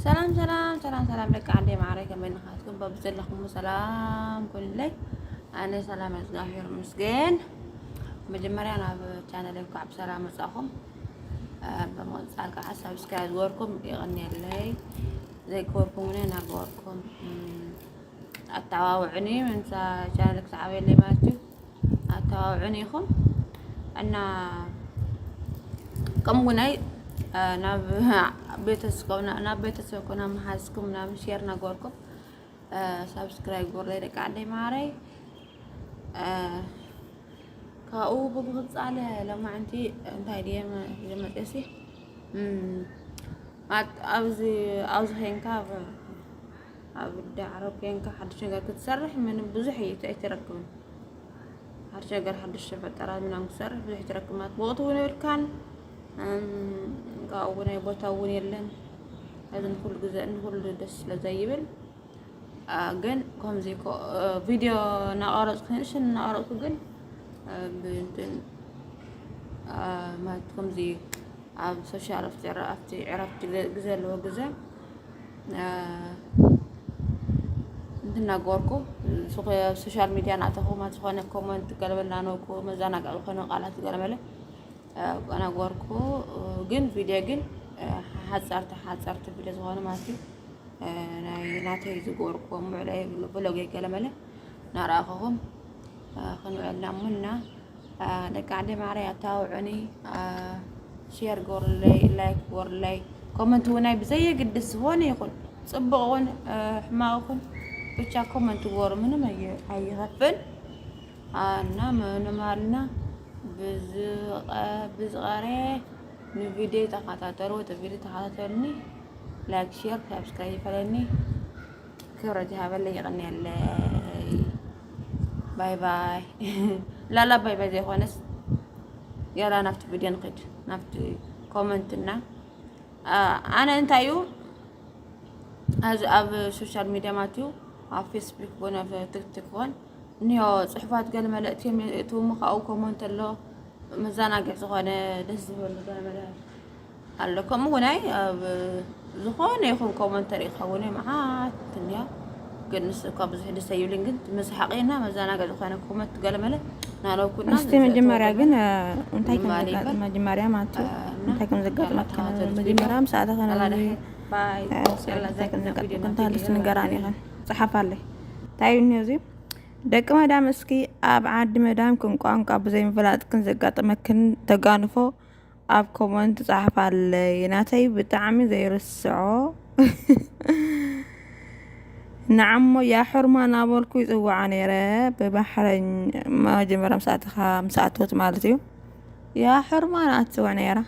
ሰላም ሰላም ሰላም ሰላም ደቂ ዓደይ ማዕረይ፣ ከመይ ንኻትኩም? በብዘለኹም ሰላም ኩንለይ። ኣነ ሰላም እግዚኣብሔር ይመስገን። መጀመርያ ናብ ቻነለይ እንኳዕ ብሰላም መጻኹም። እ፣ ብምቕጻል ከዓ ሳብስክራይብ ዝገበርኩም የቐንየለይ፣ ዘይገበርኩም እውን እናገበርኩም፣ እም፣ ኣተባብዑኒ። ምንሳ ቻነል ክሰዓበለይ ማለት እዩ። ኣተባብዑኒ ኢኹም እና ከምኡ ናይ፣ እ፣ ናብ ቤተሰብ፣ ናብ ቤተሰብኩም፣ ናብ መሓዝኩም፣ ናብ ሼር እናገበርኩም፣ እ፣ ሳብስክራይብ ግበሩለይ ደቂ ዓደይ ማዕረይ። እ፣ ካብኡ ብምቕጻል ሎማዕንቲ እንታይ ድየ መ-፣ ሒዘ መጽኤሲ? እም፣ ኣት-፣ ኣብዚ፣ ኣብዚ ኬንካ ኣብ፣ ኣብ ዳዕሮ ኬንካ ሓድሽ ነገር ክትሰርሕ ምንም ብዙሕ እዩ፣ ኣይትረክብን። ሓድሽ ነገር ሓድሽ ፈጠራ ምናምን ክትሰርሕ ብዙሕ ኣይትረክብን። ማለት ብወቕቱ እውን የብልካን፣ እም፣ ካብኡ እውን ናይ ቦታ እውን የለን። እዚ ንኩሉ ግዜ ንኩሉ ደስ ስለ ዘይብል፣ አ፣ ግን ከምዚ ኮ-፣ እ፣ ቪድዮ እናቐረጽኩ፣ ንእሽተን እናቐረጽኩ ግን፣ እ፣ ብእንትን፣ አ፣ ማለት ከምዚ ኣብ ሶሻል፣ ኣብቲ ዕረ-፣ ኣብቲ ዕረፍቲ ግዜ፣ ግዜ ኣለዎ ግዜ፣ አ፣ እንትን እናገበርኩ፣ ሱቕ ኣብ ሶሻል ሚድያ እናእተኹ፣ ማለት ዝኾነ ኮመንት ገለመለ እናነበብኩ፣ መዘናግዒ ዝኾነ ቃላት ገለመለ፣ አ፣ እናገበርኩ፣ ግን ቪድዮ ግን፣ አ፣ ሓጻርቲ፣ ሓጻርቲ ቪድዮ ዝኾነ ማለት እዩ። እ፣ ናይ ናተይ ዝገበርኩዎም ውዕለይ ብሎገይ ገለመለ እናረኣኹኹም፣ እ፣ ክንውዕል ኢና እሞ እና፣ እ፣ ደቂ ዓደይ ማዕረይ ኣተባብዑኒ፣ እ፣ ሼር ግበሩለይ፣ ላይክ ግበሩለይ፣ ኮመንት እውን ናይ ብዘየግድስ ዝኾነ ይኹን ጽቡቕ እውን፣ እ፣ ሕማቕ ይኹን ብቻ ኮመንት ግበሩ፣ ምንም ኣየ-፣ ኣይኸፍን። እና ምንም ኣልና ብዝቐ-፣ ብዝቐረ ንቪድዮ ተኸታተሉ፣ እቲ ቪድዮ ተኸታተሉኒ፣ ላይክ፣ ሼር፣ ሳብስክራይብ ይፈለኒ። ክብረት ይሃበለይ፣ ይቐንየለይ። ባይ ባይ። ላላ ባይ ባይ ዘይኮነስ፣ ያላ ናብቲ ቪድዮ ንኽድ፣ ናብቲ ኮመንትና። አ-፣ ኣነ እንታይ እዩ፣ ኣብዚ ኣብ ሶሻል ሚድያ ማለት እዩ፣ ኣብ ፌስቡክ ኮነ፣ ኣብ ቲክቶክ ኮን፣ እኒኦ ጽሑፋት ገለመለ እትዮም፣ እትውም ካብኡ ኮመንት ኣሎ፣ መዘናግዒ ዝኾነ ደስ ዝብል ገለመለ ኣሎ። ከምኡ እውን ኣይ ኣብ ዝኾነ ይኹን ኮመንት ተርኢ ክኸውን እየ፣ መዓት እንድያ። ግን ንሱ እኳ ብዙሕ ደስ ኣይብልን፣ ግን መሳሓቂ እና መዘናግዒ ዝኾነ ኮመንት ገለመለ ናለውኩና እስቲ መጀመርያ ግን፣ እ፣ እንታይ ከም ንዘጋጥም መጀመርያ ማለት እዩ። እ፣ እና እንታይ ከም ዘጋጥመካ ተኸታተሉ። መጀመርያ ምስ ኣተኸ ባይ፣ እ፣ ያላ እንታይ ከም ዘጋጥመካ እንተሃልስ ንገራኒ ኢኸን። ጸሓፋለይ። እንታይ እዩ እኒኦ እዚ? ደቂ መዳም እስኪ ኣብ ዓዲ መዳምክን ቋንቋ ብዘይምፍላጥክን ዘጋጠመክን ተጋንፎ ኣብ ኮመንት ጸሓፋለይ። ናተይ ብጣዕሚ ዘይርስዖ ንዓሞ ያ ሕርማ እናበልኩ ይጽውዓ ነይረ ብባሕረኝ መጀመርያ ምስ ኣተኻ፣ ምስ ኣተወት ማለት እዩ። ያ ሕርማ ንኣትጽውዕ ነይራ።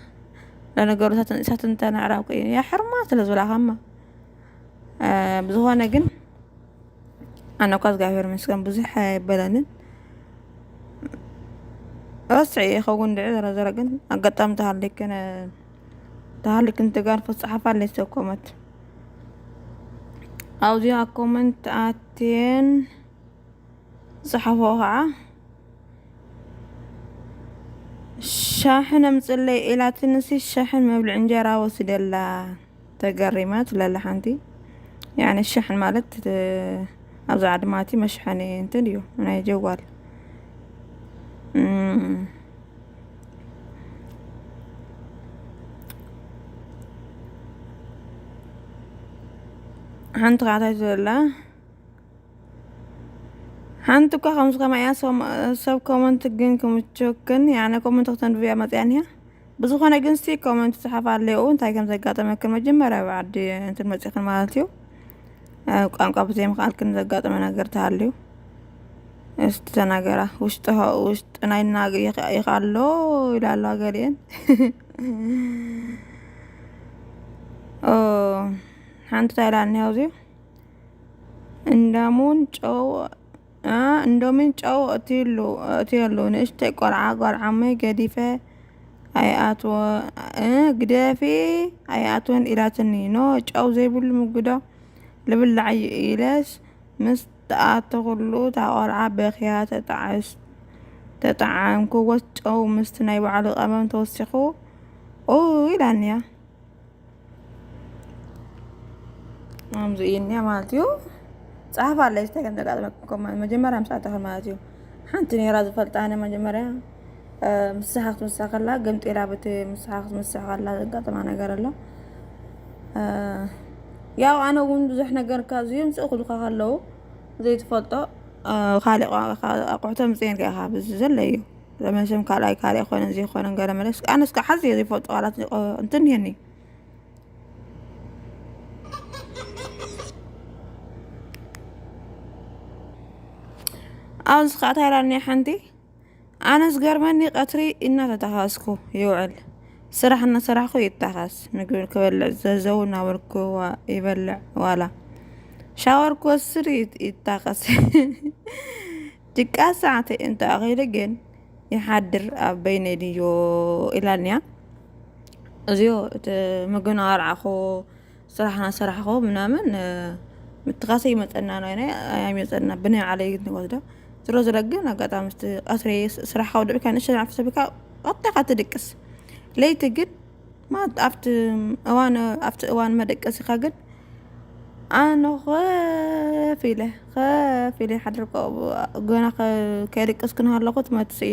ለነገሩ እሳት፣ እሳት እንተነዕራብኩ እዩ። ያ ሕርማ ስለ ዝብላኻማ። እ፣ ብዝኾነ ግን ኣነ እኳ እግዚኣብሔር ይመስገን ብዙሕ ኣይበለንን። ረስዕ ይኸውን ድዒ ዘረዘረ ግን ኣጋጣሚ ተሃልክን፣ ተሃልክን ትጋንፎ ጸሓፋለይ ሰብ ኮመት። ኣብዚኣ ኮመንት ኣትየን ዝጸሓፎ ኸዓ፣ "ሻሕን ኣምጽለይ" ኢላትንሲ ሻሕን መብልዒ እንጀራ ወሲደላ። ተገሪማ ትለላ ሓንቲ። ያኒ ሻሕን ማለት፣ እ፣ ኣብዛ ዓዲ ማለት መሽሐኒ እንትን እዩ፣ ናይ ጀዋል። እም። ሓንቲ ከዓ እንታይ ትብል ኣላ? ሓንቲ እኳ ከምዚ ከማያ ሰም-፣ ሰብ ኮመንት ግን ክምችወክን፣ ያነ ኮመንት ክተንብብያ መጽያን እያ። ብዝኾነ ግን እስቲ ኮመንት ጽሓፍ ኣለዎ፣ እንታይ ከም ዘጋጠመክን መጀመርያ ኣብ ዓዲ እንትን መጺኽን ማለት እዩ። እ፣ ቋንቋ ብዘይምኽኣልክን ዘጋጠመ ነገር ተሃልዩ እስቲ ተናገራ። ውሽጢ ኸ-፣ ውሽጢ ናይ ናግ ይኸ-፣ ይኸኣሎ ኢላ ኣለዋ ገሊአን። ኦ፣ ሓንቲ እንታይ ኢላ እኒሃ ኣብዚ? እንዳሙን ጨው፣ እ፣ እንዶሚን ጨው እትይሉ፣ እትየሉ ንእሽተይ ቆልዓ፣ ጓል ዓመይ ገዲፈ ኣይኣትወ-፣ እ፣ ግደፊ ኣይኣትወን ኢላትኒ። ኖ፣ ጨው ዘይብሉ ምግቢ ዶ ልብላዕ እዩ ኢለስ፣ ምስ ተኣተኹሉ እታ ቆልዓ በኽያ ተጣዕስ-፣ ተጣዓምኩ። ወስ ጨው ምስቲ ናይ ባዕሉ ቀመም ተወሲኹ፣ ኡ ኢላንያ። ከምዚ እዩ እኒኣ ማለት እዩ። ጸሓፍ ኣለይ እንታይ ከም ዘጋጠመኩም መጀመርያ ምስ ኣተኸ ማለት እዩ። ሓንቲ ነይራ ዝፈልጣ ኣነ መጀመርያ፣ እ፣ ንስኻ ክትምስሳ ከላ ገምጢላ በቲ ንስኻ ክትምስሳ ከላ ዘጋጠማ ነገር ኣሎ። እ፣ ያው ኣነ እውን ብዙሕ ነገር ካብ ዝዮም ስእኹ ዝኻ ከለዉ ዘይትፈልጦ፣ እ፣ ካልእ ቋ-፣ ካ-፣ ኣቑሑ ተምጽኤን ከ ኢኻ ብዚ ዘሎ እዩ። መቸም ካልኣይ ካልእ ኣይኮነን ዘይኮነን ገለ መለስ ኣነስ ከዓ ሓዝየ ዘይፈልጦ ቃላት እንትን እየኒ። ኣብዚ ከዓ እንታይ ኢላኒ ሓንቲ፣ ኣነ ዝገርመኒ ቀትሪ እናተተኻስኩ ይውዕል። ስራሕ እናሰራሕኩ ይታኸስ። ምግቢ ክበልዕ ዘዘው እናበልኩ ዋ-፣ ይበልዕ ዋላ። ሻወር ክወስድ ይት-፣ ይታኸስ። ድቃስ ሰዓተይ እንተኣኺሉ ግን ይሓድር ኣብ በይነይ ድዮ ኢላልንያ። እዚዮ እቲ ምግቢ እናበልዓኹ ስራሕ እናሰራሕኹ ምናምን፣ እ፣ ምትኻሰ ይመጸና ነው፣ ናይ ኣይመጸና ብናይ ዓለይ ንወስዶ። ዝሮ ዝረ ግን ኣጋጣሚ ምስቲ ቀትሪ ስ-፣ ስራሕ ካብ ድብካ ንእሽተን ዓርፊ ሰቢካ ቀጥታ ትድቅስ። ለይቲ ግን ማ-፣ ኣብቲ እዋን፣ ኣብቲ እዋን መደቀሲኻ ግን ኣነ ኸፍ ኢለ፣ ኸፍ ኢለ ሓድር ከ-፣ ገና ከ-፣ ከይደቀስኩ እናሃለኹ ትመጽእ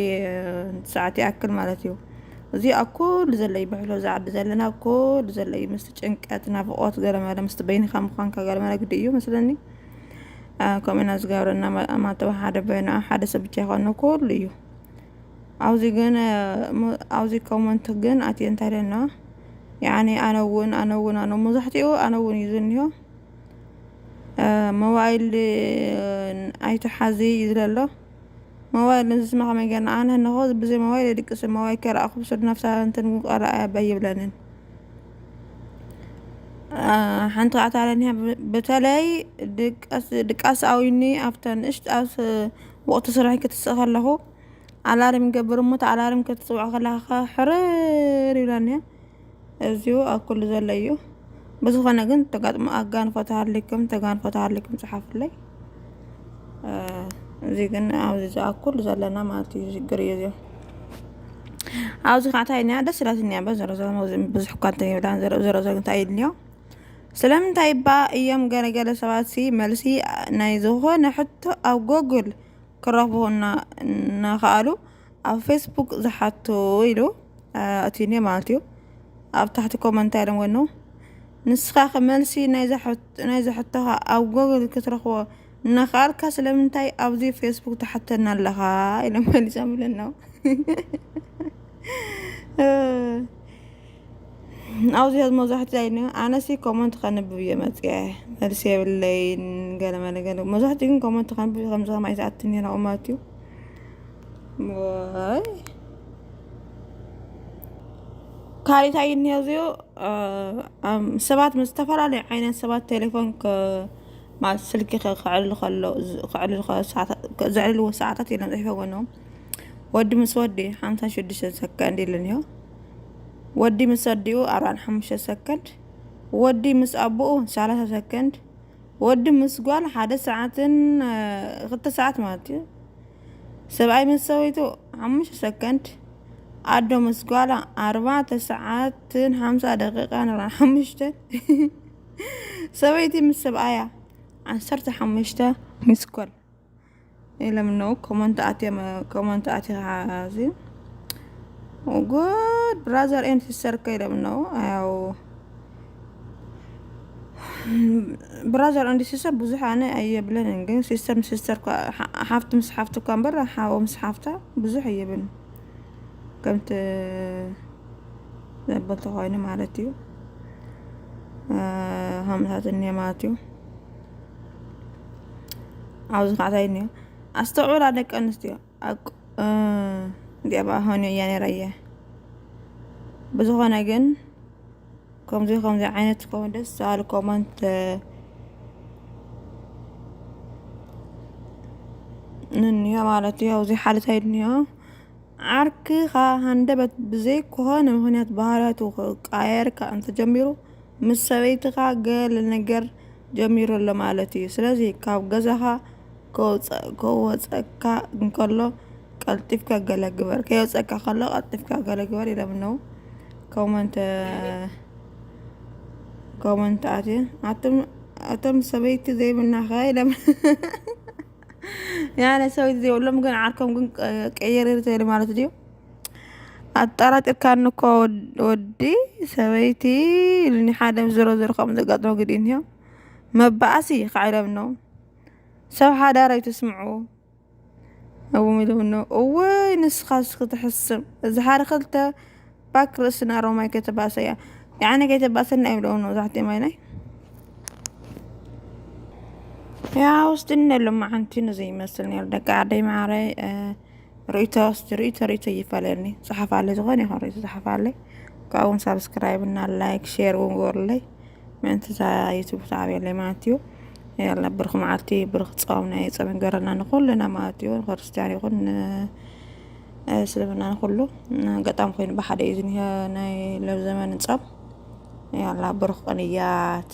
ሰዓት ይኣክል ማለት እዩ። እዚ ኣብ ኩሉ ዘሎ እዩ፣ ብሕሎ ዝዓዲ ዘለና ኣብ ኩሉ ዘሎ እዩ። ምስቲ ጭንቀት፣ ናፍቖት፣ ገለ መለ ምስቲ በይንኻ ምዃንካ ገለ መለ ግዲ እዩ መስለኒ። አ፣ ከምኡ ኢና ዝገብረና ማ-፣ ማተባ ሓደ በይኑ ሓደ ሰብ ብቻ ይኾን ኩሉ እዩ። ኣብዚ ግን፣ እ፣ ም-፣ ኣብዚ ኮመንት ግን ኣትየ እንታይ ኢለ ኣለና? ያኒ ኣነ እውን፣ ኣነ እውን፣ ኣነ መብዛሕትኡ ኣነ እውን እዩ ዝኒሆ። እ፣ ሞባይል፣ እ፣ ኣይትሓዚ እዩ ዝለ ኣሎ። ሞባይል ንዝስማ ከመይ ገይርና? ኣነ እንሆ ብዘይ ሞባይል የድቅስ። ሞባይል ከይረኣኹ ብስድ ነፍሳ እንትን ቃል ኣያ ይብለንን። እ፣ ሓንቲ ከዓ ታለኒ ብ-፣ በተለይ ድቃስ፣ ድቃስ ኣውይኒ ኣብታ ንእሽቶ ኣብ ስ-፣ ወቕቲ ስራሕ ክትስእ ከለኹ ኣላርም ይገብር እሞ፣ እቲ ኣላርም ክትጽውዖ ከለኻ ሕርር ይብላኒ እያ። እዚኡ ኣብ ኩሉ ዘሎ እዩ። ብዝኾነ ግን ተጋጥሞ ኣጋንፎ ተሃሊኩም፣ ተጋንፎ ተሃሊኩም ጽሓፉለይ። እ፣ እዚ ግን ኣብዚ ዝኣኩል ዘለና ማለት እዩ፣ ሽግር እዩ እዚኦ። ኣብዚ ከዓ እንታይ እኒኣ? ደስ ኢላትኒ እያ። በዘሮ ዘሮ ብዙሕ እኳ እንትን ይብላን ዘሮ ዘሮ ዘሮ እንታይ ኢልኒዮ? ስለምንታይ እባ እዮም ገለገለ ሰባት ሲ መልሲ ናይ ዝኾነ ሕቶ ኣብ ጎግል ክረኽቡ እና-፣ እናኸኣሉ ኣብ ፌስቡክ ዝሓቱ ኢሉ፣ አ፣ ኣትዩኒ ማለት እዩ። ኣብ ታሕቲ ኮመንት ኢሎም ወኑ፣ "ንስኻ ከ መልሲ ናይዛ ሕት-፣ ናይዛ ሕቶኻ ኣብ ጎግል ክትረኽቦ እናኸኣልካ ስለምንታይ ኣብዚ ፌስቡክ ትሓተና ኣለኻ?" ኢሎም መሊሶም ኢለና። ኣብዚ ሕዚ መብዛሕትኡ ኣይነ-፣ ኣነሲ ኮመንት ከንብብ እየ መፅየ፣ መልሲ የብለይን፣ ገለ መለ ገለ። መብዛሕትኡ ግን ኮመንት ከንብብ ከምዚ ከማይ ዝኣትኒ ናብኡ ማለት እዩ። ወይ ካሊእ እንታይ እዩ እኒኦ እዚኡ፣ እ፣ ኣም፣ ሰባት ምስ ዝተፈላለዩ ዓይነት ሰባት ቴሌፎን ከ-፣ ማለት ስልኪ ከ-፣ ክዕልል ከሎ፣ ዝ-፣ ክዕልል ከ-፣ ሰዓታት፣ ከ-፣ ዘዕልልዎ ሰዓታት ኢሎም ጽሒፎ ጎኖም። ወዲ ምስ ወዲ ሓምሳን ሽዱሽተን ሰከንድ ኢሉ እኒኦ። ወዲ ምስ ኣዲኡ ኣርባዓን ሓሙሽተ ሰከንድ። ወዲ ምስ ኣቦኡ ሰላሳ ሰከንድ። ወዲ ምስ ጓል ሓደ ሰዓትን፣ እ፣ ክልተ ሰዓት ማለት እዩ። ሰብኣይ ምስ ሰበይቱ ሓሙሽተ ሰከንድ። ኣዶ ምስ ጓላ ኣርባዕተ ሰዓትን ሓምሳ ደቂቃን ኣርባዓን ሓሙሽተን። ሰበይቲ ምስ ሰብኣያ ዓሰርተ ሓሙሽተ ሚስኮል። ኢሎም ነው ኮመንት ኣትዮም፣ ኮመንት ኣትኻ እዚ። ጉድ ብራዘር ኤንድ ሲስተር ከ ኢሎም ነው። ያው ብራዘር ኤንድ ሲስተር ብዙሕ ኣነ ኣየብለንን፣ ግን ሲስተር ምስ ሲስተር እኳ፣ ሓ-፣ ሓፍቲ ምስ ሓፍቲ እኳ እምበር ሓው ምስ ሓፍታ ብዙሕ ኣየብልን። ከምቲ ዘበልቲ ኮይኑ ማለት እዩ። እ፣ ከምታት እኒኦ ማለት እዩ። ኣብዚ ከዓ እንታይ እኒኦ? ኣስተውዕላ ደቂ ኣንስትዮ። ኣቅ-፣ እ፣ እንዲኣ በኣ ሆኖ እያ ነይራ እየ። ብዝኾነ ግን ከምዚ፣ ከምዚ ዓይነት ኮመንት፣ ደስ ዝብል ኮመንት፣ እ፣ ንንዮ ማለት እዩ። ኣብዚ ሓልታይ ንዮ ዓርክኻ ሃንደበት ብዘይኮነ ምኽንያት ባህርያቱ ክቃየር ከ እንተጀሚሩ፣ ምስ ሰበይትኻ ገለ ነገር ጀሚሩ ኣሎ ማለት እዩ። ስለዚ ካብ ገዛኻ ከወፀ-፣ ከወፀካ እንከሎ ቀልጢፍካ ገለ ግበር። ከይወፀካ ከሎ ቀልጢፍካ ገለ ግበር ኢሎም ነው ኮመንት፣ ኮመንት ኣትየ። ኣቱም እቶም ሰበይቲ ዘይብልና ከ ኢሎም ያነ ሰበይቲ ዘይብሎም ግን ዓርኮም ግን ቀየር ተይሉ ማለት ድዩ? ኣጠራጢርካኒ እኮ ወድ- ወዲ ሰበይቲ ኢሉኒ ሓደ ዝሮ ዝሮ ከም ዘጋጥሞ ግዲ እንዮ መባኣሲ ይኸዓ ኢሎም ነው ሰብ ሓዳር ኣይትስምዑ እዎም ኢሎም ነው። እወይ ንስኻስ ክትሕስም እዚ ሓደ ክልተ ባክ ርእስና ሮማይ ከተባሰያ ያነ ከይተባሰና ይብለውን መብዛሕትኦም ኣይናይ ያ ውስጥን ሎም መዓንቲ ንዘይ ይመስል ነሩ ደቂ ዓደይ ማዕረይ ርእቶ ርእቶ ርእቶ ይፈላለኒ። ጽሓፋለይ ዝኾነ ይኹን ርእቶ ጽሓፋለይ። ካብኡን ሳብስክራይብ እና ላይክ ሼር እውን ጎርለይ። ምእንቲ እዛ ዩቱብ ትዓብየለይ ማለት እዩ። ያላ ብሩኽ መዓልቲ ብሩኽ ጾም ናይ ጾም ይገረና ንኹልና ማለት እዩ። ክርስቲያን ይኹን እስልምና ንኹሉ ገጣም ኮይኑ ብሓደ እዩ ዝኒሀ ናይ ለብ ዘመን ጾም። ያላ ብሩኽ ቅንያት